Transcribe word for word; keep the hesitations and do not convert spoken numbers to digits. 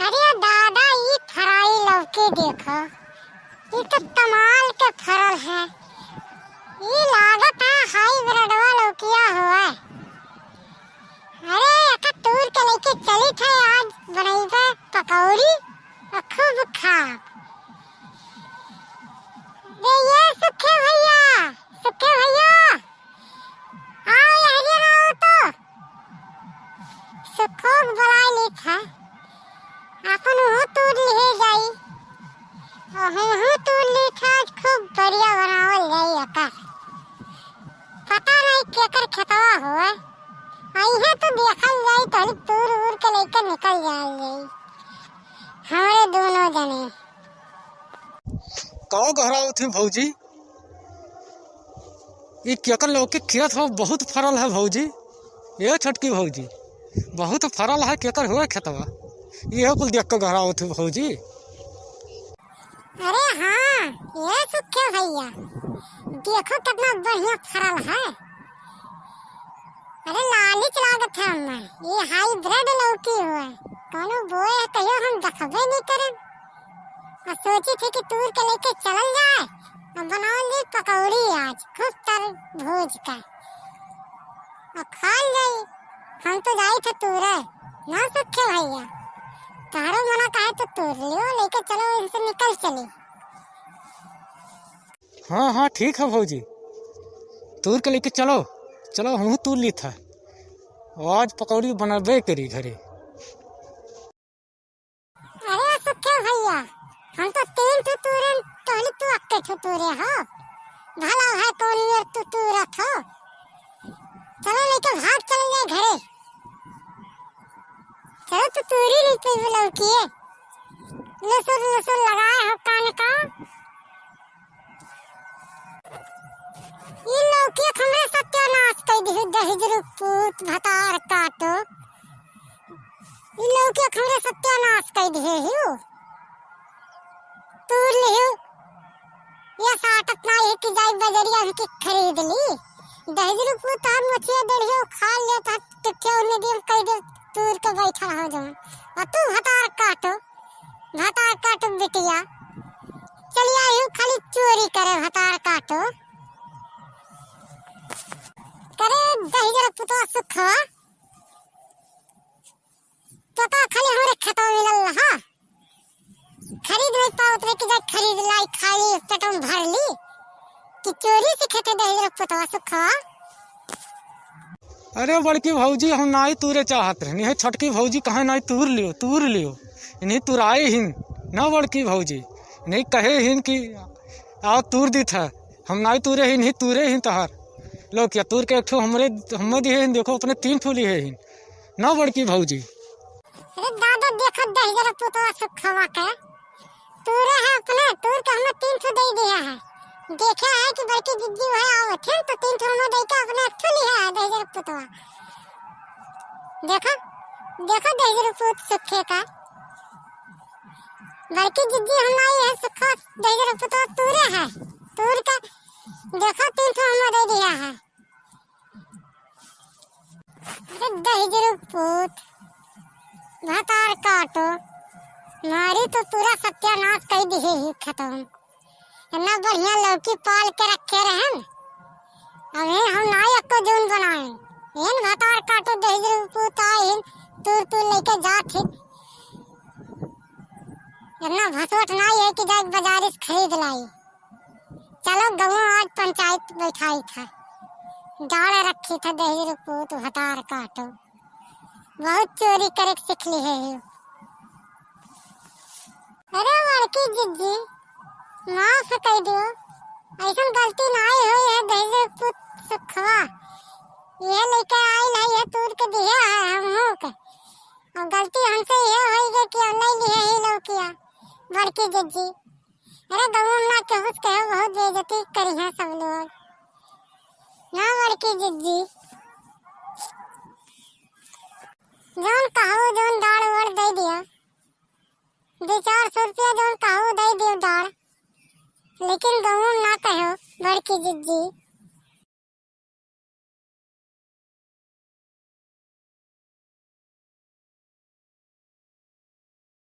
अरे दादा, ई फराई लौकी देखो, ई तो कमाल के फरल है। ई लागत है हाइब्रिडवा लौकिया होए। अरे एका तूर के लेके चली थे, आज बनइबे पकौड़ी और खूब खाब। रे ये सुखे भैया, सुखे भैया, आओ यहरिया ना आओ तो। सुखो के बुलाए ली था, अपन उहू तूर लिहे जाई। और हमहू तूर ली था, आज खूब बढ़िया बनावल जाई एकर। पता नहीं केकर खेतवा होए। अइहे तो देखल जाई, तहली तूर उर के लेके निकल जाल जाई। हमरे दोनों जने। का घरावत हैं भौजी? ई केकर लौकी खेत हो, बहुत फरल है भौजी। ए छोटकी भौजी, बहुत फरल है, केकर हुए खेतवा? इहे कुल देख के घरावत हैं भौजी। अरे हाँ, ए सुखे भैया, देखो कितना बढ़िया फरल है। अरे लालिच लागत है अम्मा, ये हाइब्रिड लौकी हुए, कौनो बोए है कहियो हम देखबे नहीं करन। और सोची थी कि तूर के लेके चलल जाए और बनावल जाई पकौड़ी आज खूब तर भूज के और खाल जाई। हम तो जाई थे तूरे, ना सुखे भैया, तहरो मना कहे तो तूर लियो, लेके चलो, इनसे निकल चली। हाँ हाँ ठीक है भौजी, तूर के लेके चलो, चलो हमहू तूर ली था, आज पकौड़ी बनबे करी घरे। अरे सुखे भैया, हम तो तीन ठो तूरे, तहली तू अक्के ठो तूरे हो, भला है कौन मेर तू तूरत हो। चलो लेके भाग चल जाए घरे। चलो तू तूरी नहीं पीबे लौकिए, लसुर लसुर लगाए हो कान का। ई लौकिया हमरे सत्यानाश कई दिहु, दहिजरू पूत भतार काटो। ई लौकिया हमरे सत्यानाश कई दिहे हिउ। तूर लिहु। या साटत नाई है कि जाई बजरिया हमके खरीद ली। दहिजरू पूत हम मछिया डेढ़ियो खा ले त टिकिया उन्हें दिए कई दे तूर के बैठा हो जाऊं। और तू भतार काटो। भतार काटो बिटिया, चली आई हूँ खाली चोरी करे भतार काटो। करे दहिजर पुतवा सुखवा, पता खाली हमरे खेतवा मिलल रहा, खरीद नहीं पावत रहे कि जाए खरीद लाई, खाली पेटवा में भर ली कि चोरी से खेते दहिजर पुतवा सुखवा। अरे बड़की भौजी, हम नाई तूरे चाहत रहनी है, छोटकी भौजी कहे नाई तूर लियो, तूर लियो, इन्हीं तुराए हिन ना बड़की भौजी, इन्हीं कहे हिन कि आओ तूर दी था, हम नाई तूरे हिन, इन्हीं तूरे हिन तहार लौकिया तूर के एक ठो हमरे, हमें दिए हिन, देखो अपने तीन ठो लिए हिन ना बड़की भौजी। अरे दादा, देखो दहिजर पुतवा सुखवा के, तूरे है अपने, तूर के हमें तीन ठो दे दिया है। देखे है कि बड़की जिज्जी वह आवत है, तो तीन ठो हमें दे के अपने एक ठो लिया है दहिजर पुतवा। देखो, देखो दहिजर पुत सुखे का। बड़की जिज्जी हम आई है सुखवा, दहिजर पुतवा तूरे है। तूर के देखो तीन ठो हमें दे दिया है। अरे दहिजरू पूत, भतार काटो, मारी तो पूरा सत्यानाश कई दिहे ही खतम। इतना बढ़िया लौकी पाल के रखे रहन, अबे हम ना एको जून बनाए। एन भतार काटो दहिजरू पूत आए हिन, तूर तूर लेके जात हिन। इतना भसोट नाई है कि जाए बाजारे से खरीद लाई। चलो गौवा आज पंचायत बैठाई था, डाड़ रखी था दहिजरू पूत भतार काटो, बहुत चोरी करे के सीख ली है यू। अरे बड़की जिज्जी, माफ कई दियो, ऐसन गलती नाई हुई है दहिजरू पूत सुखवा, ये लेके आई लाई है तूर के दिया है हम के, और गलती हमसे ये होई गई कि हम नहीं लिए ही लौकिया बड़की जिज्जी। अरे गौवा में ना केहू से केहू बहुत बेइज्जती करी है सब लोग। ना बड़की जिज्जी, जौन कहू जौन डाड़ वाड़ दे दिया, दो चार सौ रुपया जौन कहू दे दियो डाड़, लेकिन गौवा में ना कहो बड़की जिज्जी।